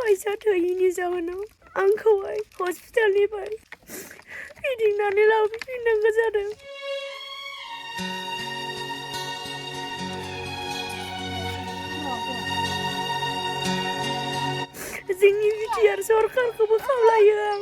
फैसा थोयिनि जाहोनाव आंखौहाय हस्पिटालनिफ्राय फिदिंनानै लाबोफिननांगौ जादों। जोंनि BTR सरकारखौबो खावलायो आं।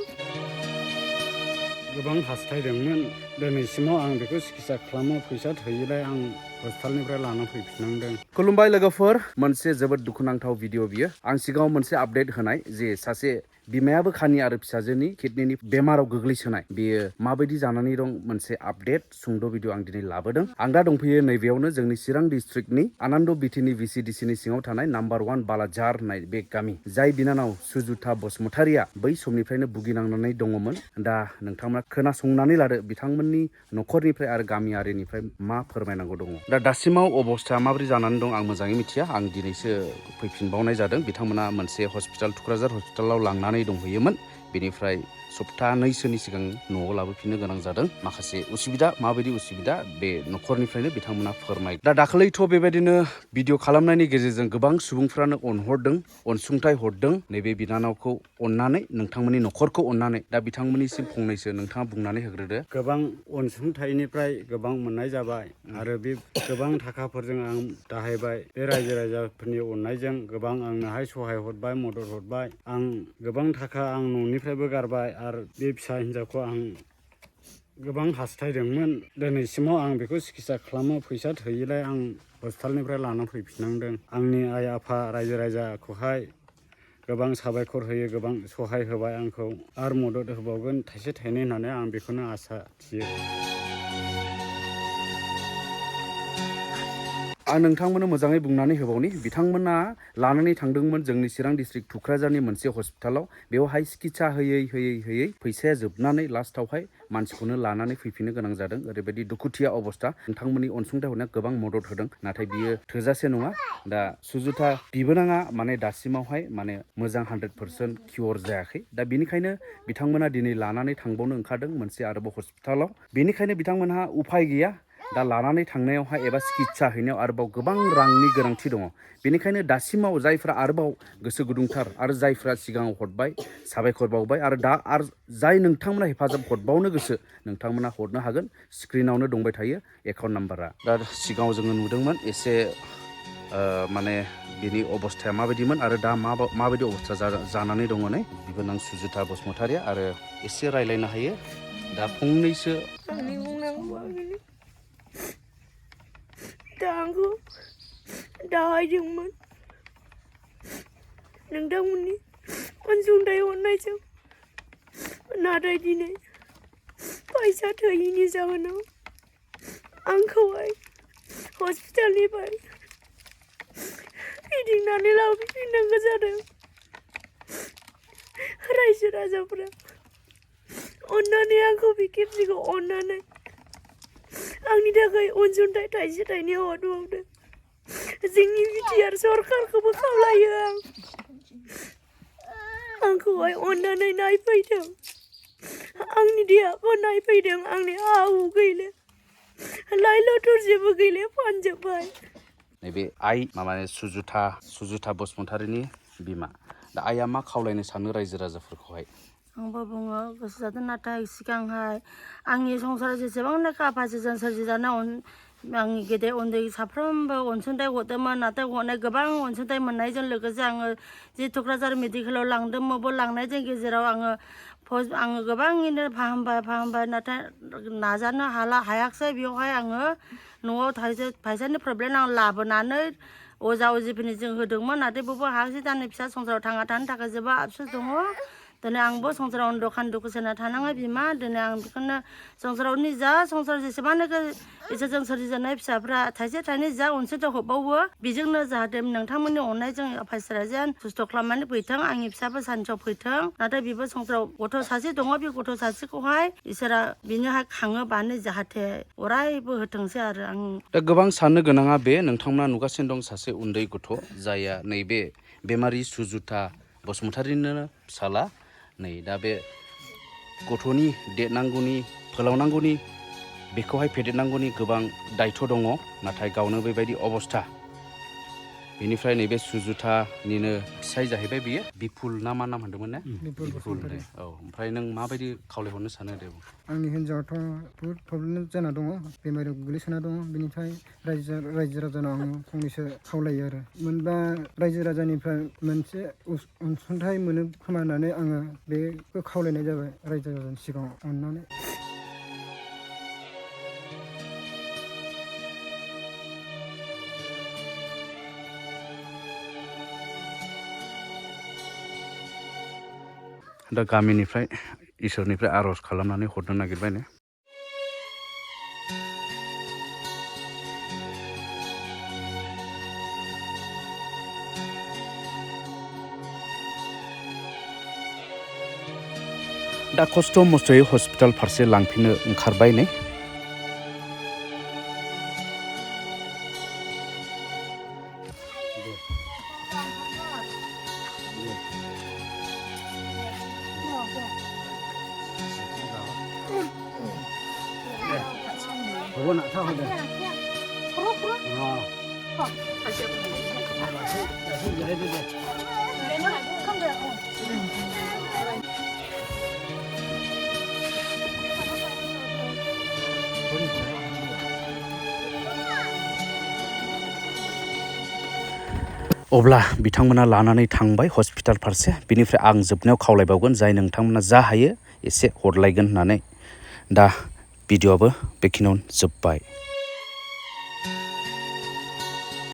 गोबां हास्थायदोंमोन दिनैसिमाव आं बेखौ सिकित्सा खालामनो फैसा थोयैलाय आं हस्पिटालनिफ्राय लाना फैफिननांदों। खुलुमबाय लोगोफोर, मोनसे जोबोद दुखुनांथाव भिडिअ बियो। आं सिगाङाव मोनसे आपडेट होनाय जे सासे बिमायाबो खानि आरो फिसाजोनि किडनिनि बेमाराव गोग्लैसोनाय, बेयो माबायदि जानानै दं मोनसे आपडेट सुंद' भिडिअ आं दिनै लाबोदों। आं दा दंफैयो नैबेयावनो जोंनि चिरां डिस्ट्रिक्टनि आनन्द बिटिनि VCDCनि सिङाव थानाय नाम्बार 1 बालाजार होननाय बे गामि। जाय बिनानाव सुजुथा बसुमतारिया बै समनिफ्रायनो भुगिनांनानै दङमोन। दा नोंथांमोना खोनासंनानै लादो बिथांमोननि न'खरनिफ्राय आरो गामियारिनिफ्राय मा फोरमायनांगौ दङ। दा दासिमाव अबस्थाया माबोरै जानानै दं आं मोजाङै मिथिया। आं दिनैसो फैफिनबावनाय जादों। बिथांमोना मोनसे हस्पिटाल थुक्राझार हस्पिटालाव लांनानै दंहैयोमोन। बेनिफ्राय सप्तानैसोनि सिगां न'आव लाबोफिननो गोनां जादों। माखासे उसुबिदा, माबायदि उसुबिदा बे न'खरनिफ्रायनो बिथांमोना फोरमाय। दा दाखालैथ' बेबायदिनो भिडिअ खालामनायनि गेजेरजों गोबां सुबुंफ्रानो अनहरदों, अनसुंथाइ हरदों नैबे बिनानावखौ अननानै, नोंथांमोननि न'खरखौ अननानै। दा बिथांमोननिसिम फंनैसो नोंथाङा बुंनानै होग्रोदो। गोबां अनसुंथाइनिफ्राय गोबां मोननाय जाबाय आरो बे गोबां थाखाफोरजों आं दाहायबाय। बे रायजो राजाफोरनि अननायजों गोबां आंनोहाय सहाय हरबाय, मदद हरबाय। आं गोबां थाखा आं न'निफ्रायबो गारबाय आरो बे फिसा हिन्जावखौ आं गोबां हास्थायदोंमोन। दिनैसिमाव आं बेखौ सिकित्सा खालामनो फैसा थोयैलाय आं हस्पिटालनिफ्राय लाना फैफिननांदों। आंनि आइ आफा रायजो राजाखौहाय गोबां साबायखर होयो, गोबां सहाय होबाय आंखौ आरो मदद होबावगोन थाइसे थाइनै होननानै आं बेखौनो आसा थियो। आं नोंथांमोननो मोजाङै बुंनानै होबावनि, बिथांमोना लानानै थांदोंमोन जोंनि चिरां डिस्ट्रिक्ट थुक्राझारनि मोनसे हस्पिटालाव। बेवहाय सिकित्सा होयै फैसाया जोबनानै लास्टावहाय मानसिखौनो लानानै फैफिननो गोनां जादों। ओरैबायदि दुखुथिया अबस्था। नोंथांमोननि अनसुंथाइ हरनाया गोबां मदद होदों, नाथाय बियो थोजासे नङा। दा सुजुथा बिबोनाङा माने दासिमावहाय माने मोजां 100% कियर जायाखै। दा बेनिखायनो बिथांमोना दिनै लानानै थांबावनो ओंखारदों मोनसे आरोबाव हस्पिटालाव। बेनिखायनो बिथांमोनहा उफाय गैया। दा लानानै थांनायावहाय एबा सिकित्सा हैनायाव आरोबाव गोबां रांनि गोनांथि दङ। बेनिखायनो दासिमाव जायफ्रा आरोबाव गोसो गुदुंथार आरो जायफ्रा सिगाङाव हरबाय साबायखर बावबाय आरो दा आरो जाय नोंथांमोना हेफाजाब हरबावनो गोसो नोंथांमोना हरनो हागोन। स्क्रिनावनो दंबाय थायो एकाउन्ट नाम्बारा। दा सिगाङाव जोङो नुदोंमोन एसे माने बिनि अबस्थाया माबायदिमोन आरो दा माबायदि अबस्था जानानै दङ नै बिबोनां सुजुथा बसुमतारिया। आरो एसे रायलायनो हायो दा फंनैसो। आंनि बुंनांगौआ बेनो। दा आंखौ दाहायदोंमोन नोंथांमोननि अनसुंथाइ हरनायजों, नाथाय दिनै फैसा थोयिनि जाहोनाव आंखौहाय हस्पिटालनिफ्राय फिदिंनानै लाबोफिननांगौ जादों। रायजो राजाफ्रा अननानै आंखौ बे खेबसेखौ अननानै आंनि थाखाय अनसुंथाइ थाइसे थाइनै हरबावदो। जोंनि BTR सरकारखौबो खावलायो आं। आंखौहाय अननानै नायफैदों, आंनि देहाखौ नायफैदों। आंनि हा-हु गैले, लाइ लथर जेबो गैले, फानजोब्बाय। नैबे आइ माने सुजुथा बसुमतारिनि बिमा। दा आइया मा खावलायनो सानो रायजो राजाफोरखौहाय? आंबो बुङो गोसो जादों, नाथाय सिगांहाय आंनि संसाराव जेसेबांनो कापासिटिजों सोरजिजानाय आंनि गेदेर उन्दै साफ्रोमबो अनसुंथाइ हरदोंमोन। नाथाय हरनाय गोबां अनसुंथाइ मोननायजों लोगोसे आङो जि थुक्राझार मेडिकेलाव लांदोंमोन, लांनायजों गेजेराव आङो गोबाङैनो फाहामबाय नाथाय नाजानो हायाखिसै। बेवहाय आङो न'आव फैसानि प्रब्लेम आं लाबोनानै अजा अजिफोरनि जों होदोंमोन, नाथाय बेबो हायाखिसै। दा नै फिसा संसाराव थांना थानो थाखाय जोबोद आफसुस दङ। दिनै आंबो संसाराव दखान दुखु सोना थानाङा बिमा। दिनै आं बेखौनो संसाराव जेसेबांनाखि इसोरजों सोरजिजानाय फिसाफ्रा थाइसे थाइनै जा अनसुंथाइ हरबावो, बेजोंनो जाहाथे नोंथांमोननि अननायजों इसोरा जेन सुस्थ' खालामनानै फैथों, आंनि फिसाबो सान्थियाव फैथों। नाथाय बेबो संसाराव गथ' सासे दङ, बे गथ' सासेखौहाय इसोरा बिनोहाय खाङोबानो जाहाथे अरायबो होथोंसै आरो आं। दा गोबां साननो गोनाङा बे, नोंथांमोना नुगासिनो दं सासे उन्दै गथ' जायहा नैबे बेमारि सुजुथा बसुमतारिनिनो फिसाला। नै दा बे गथ'नि देरनांगौनि, फोलावनांगौनि, बेखौहाय फेदेरनांगौनि गोबां दायथ' दङ। नाथाय गावनो बेबायदि अबस्था। बेनिफ्राय नैबे सुजुथानिनो फिसाय जाहैबाय बियो बिपुल ना मा नाम होनदोंमोन ने बिपुल दे औ ओमफ्राय नों माबायदि खावलायहरनो सानो दे आंनि हिन्जावाथ' बुहुद प्रब्लेम जाना दङ बेमारियाव गोग्लैसोना दङ बेनिफ्राय रायजो राजानाव आङो फंनैसो खावलायो आरो मोनबा रायजो राजानिफ्राय मोनसे अनसुंथाइ मोनो खोमा होननानै आङो बेखौ खावलायनाय जाबाय रायजो राजानि सिगाङाव अननानै दा गामिनिफ्राय इसोरनिफ्राय आर'ज खालामनानै हरनो नागिरबाय ने दा खस्थ' मस्थ'यै हस्पिटाल फारसे लांफिननो ओंखारबाय ने अब्ला बिथांमोना लानानै थांबाय हस्पिटाल फारसे बिनिफ्राय आं जोबनायाव खावलायबावगोन जाय नोंथांमोना जा हायो एसे हरलायगोन होननानै दा भिडिअ'आबो बेखिनियावनो जोब्बाय